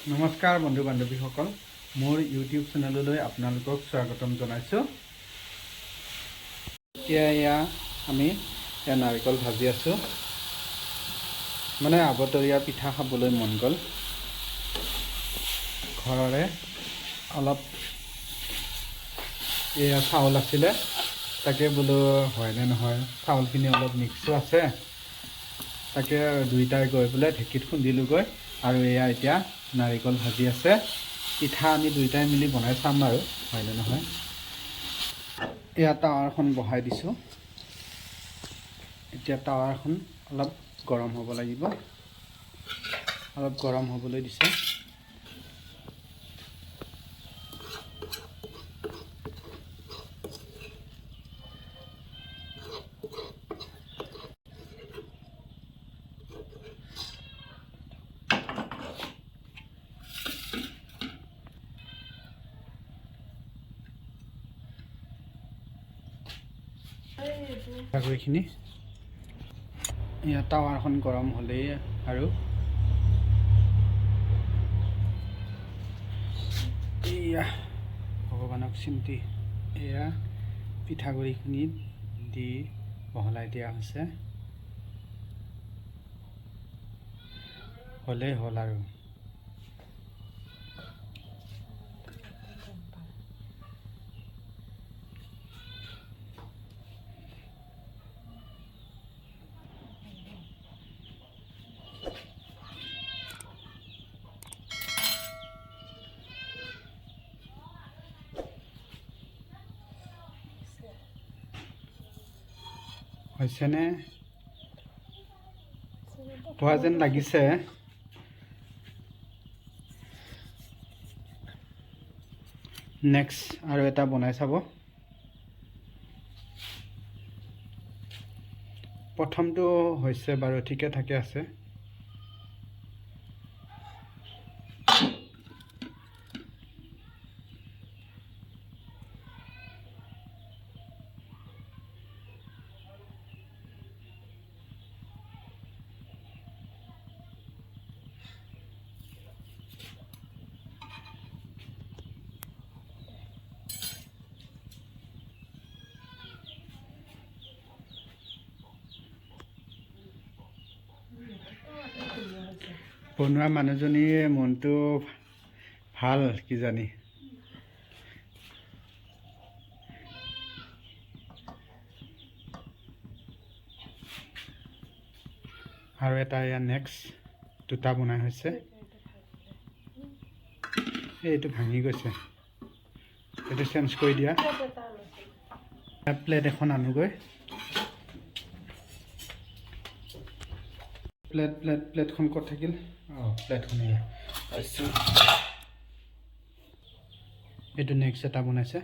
নমস্কাৰ বন্ধু বান্ধৱীসকল, মোৰ ইউটিউব চেনেললৈ আপোনালোকক স্বাগতম জনাইছোঁ। এতিয়া এয়া আমি এয়া নাৰিকল ভাজি আছোঁ। মানে আবতৰীয়া পিঠা খাবলৈ মন গ'ল। ঘৰৰে অলপ এয়া চাউল আছিলে, তাকে বোলো হয়নে নহয়, চাউলখিনি অলপ মিক্সো আছে, তাকে দুইটাই গৈ পেলাই ঢেঁকীত খুন্দিলোগৈ। আৰু এয়া এতিয়া নাৰিকল ভাজি আছে। পিঠা আমি দুইটাই মিলি বনাই চাম আৰু হয়নে নহয়। এয়া টাৱাৰখন বহাই দিছোঁ। এতিয়া টাৱাৰখন অলপ গৰম হ'ব লাগিব, অলপ গৰম হ'বলৈ দিছে। পিঠাগুড়িখিনি ইয়াত টাৱাৰখন গৰম হ'লেই আৰু এয়া ভগৱানক চিন্তি এয়া পিঠাগুড়িখিনি দি বহলাই দিয়া হৈছে। হ'লেই হ'ল আৰু। হৈছেনে? হোৱা যেন লাগিছে। নেক্সট আৰু এটা বনাই চাব। প্ৰথমটো হৈছে বাৰু, ঠিকে থাকে আছে। বনোৱা মানুহজনীয়ে মনটো ভাল কিজানি। আৰু এটা এয়া নেক্সট দুটা বনাই হৈছে। এইটো ভাঙি গৈছে, এইটো চেঞ্জ কৰি দিয়া। প্লেট এখন আনোগৈ। প্লেট প্লেট প্লেটখন ক'ত থাকিল? অঁ, প্লেটখন এয়া পাইছোঁ। এইটো নেক্সট এটা বনাইছে।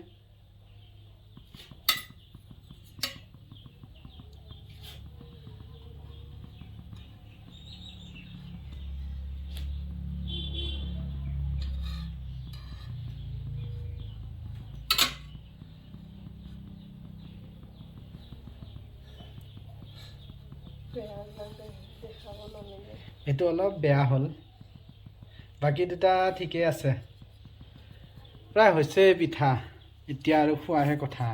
এইটো অলপ বেয়া হ'ল, বাকী দুটা ঠিকেই আছে। প্ৰায় হৈছে পিঠা, এতিয়া আৰু খোৱাহে কথা।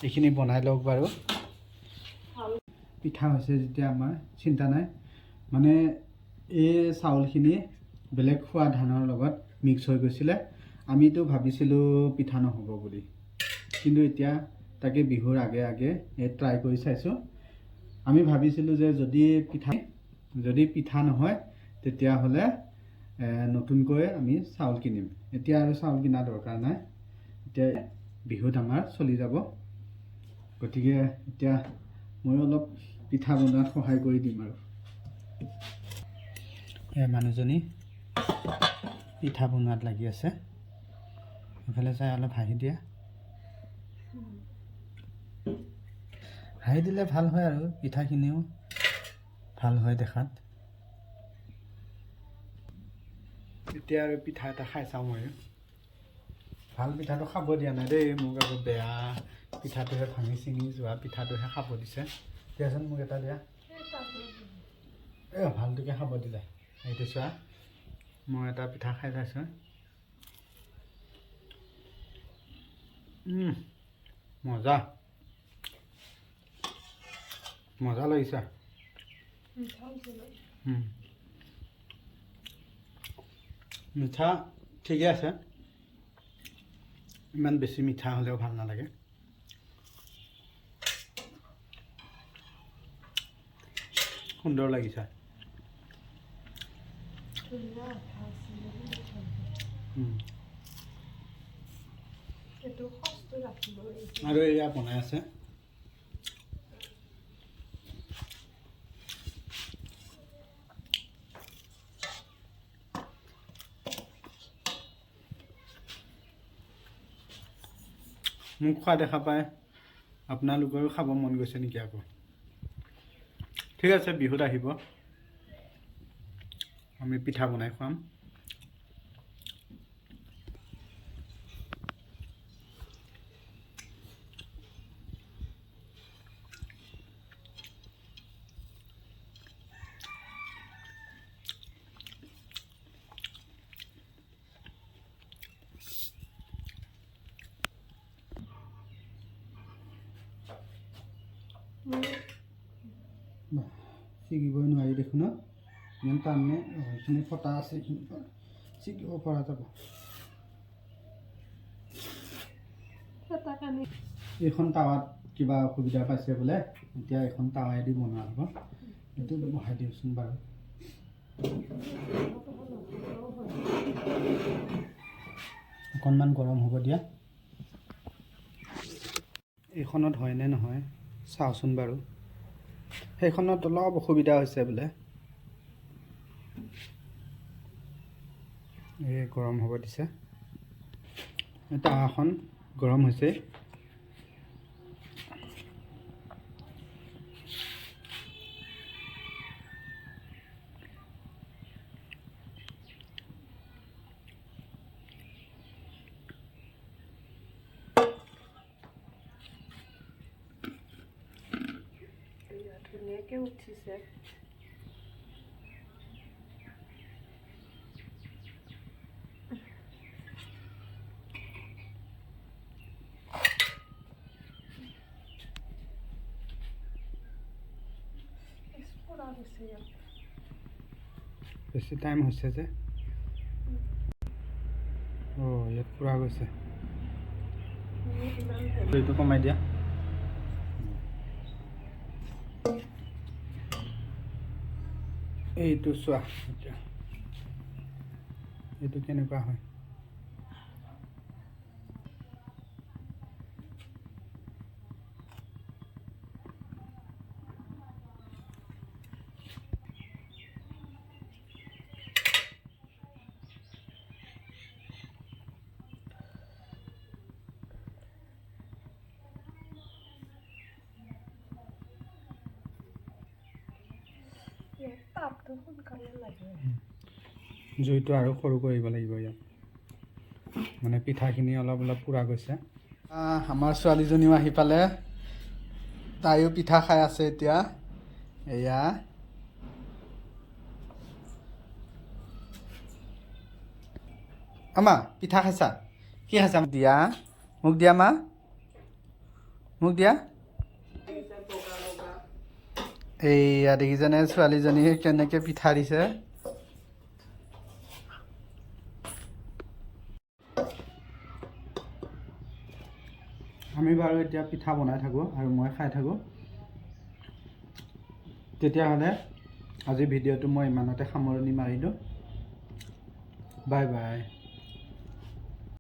এইখিনি বনাই লওক বাৰু। পিঠা হৈছে যেতিয়া আমাৰ চিন্তা নাই। মানে এই চাউলখিনি বেলেগ খোৱা ধানৰ লগত মিক্স হৈ গৈছিলে। আমিতো ভাবিছিলোঁ পিঠা নহ'ব বুলি, কিন্তু এতিয়া তাকে বিহুৰ আগে আগে এই ট্ৰাই কৰি চাইছোঁ। আমি ভাবিছিলোঁ যে যদি পিঠা নহয় তেতিয়াহ'লে নতুনকৈ আমি চাউল কিনিম। এতিয়া আৰু চাউল কিনা দৰকাৰ নাই, এতিয়া বিহুত আমাৰ চলি যাব। গতিকে এতিয়া ময়ো অলপ পিঠা বনোৱাত সহায় কৰি দিম। আৰু এয়া মানুহজনী পিঠা বনোৱাত লাগি আছে। এইফালে চাই অলপ হাঁহি দিয়া। হাঁহি দিলে ভাল হয় আৰু পিঠাখিনিও ভাল হয় দেখাত। এতিয়া আৰু পিঠা এটা খাই চাওঁ ময়ো। ভাল পিঠাটো খাব দিয়া নাই দেই মোক, আকৌ বেয়া পিঠাটোহে, ভাঙি চিঙি যোৱা পিঠাটোহে খাব দিছে। দিয়াচোন মোক এটা দিয়া। এই ভালটোকে খাব দিলে। এইটো চোৱা। মই এটা পিঠা খাই চাইছোঁ। মজা মজা লাগিছে। মিঠা ঠিকে আছে, ইমান বেছি মিঠা হ'লেও ভাল নালাগে। সুন্দৰ লাগিছে। আৰু এয়া বনাই আছে। মোক খোৱা দেখা পাই আপোনালোকৰো খাব মন গৈছে নেকি আকৌ? ঠিক আছে, বিহুত আহিব, আমি পিঠা বনাই খুৱাম। ছিগিবই নোৱাৰি দেখোন, ইমান টান নে? এইখিনি ফটা আছে, এইখিনি ছিগিব পৰা যাব। এইখন টাৱাত কিবা অসুবিধা পাইছে বোলে, এতিয়া এইখন টাৱাইদি বনোৱা হ'ব। এইটো বহাই দিওঁচোন বাৰু। অকণমান গৰম হ'ব দিয়া। এইখনত হয়নে নহয় চাওঁচোন বাৰু। সেইখনত অলপ অসুবিধা হৈছে বোলে। এই গৰম হ'ব দিছে, টাৱাখন গৰম হৈছে। ধুনীয়াকৈ উঠিছে। বেছি টাইম হৈছে যে। অ' ইয়াত পুৰা গৈছে। জুইটো কমাই দিয়া। এইটো চোৱা, এতিয়া এইটো কেনেকুৱা হয়। জুইটো আৰু সৰু কৰিব লাগিব ইয়াত, মানে পিঠাখিনি অলপ অলপ পুৰা গৈছে। আমাৰ ছোৱালীজনীও আহি পালে, তাইও পিঠা খাই আছে এতিয়া। এয়া আমা পিঠা খাইছা? কি খাইছা? দিয়া মোক, দিয়া মা, মোক দিয়া। এইয়া দেখিছেনে ছোৱালীজনীয়ে কেনেকৈ পিঠা দিছে। আমি বাৰু এতিয়া পিঠা বনাই থাকোঁ আৰু মই খাই থাকোঁ। তেতিয়াহ'লে আজি ভিডিঅ'টো মই ইমানতে সামৰণি মাৰিলোঁ। Bye bye.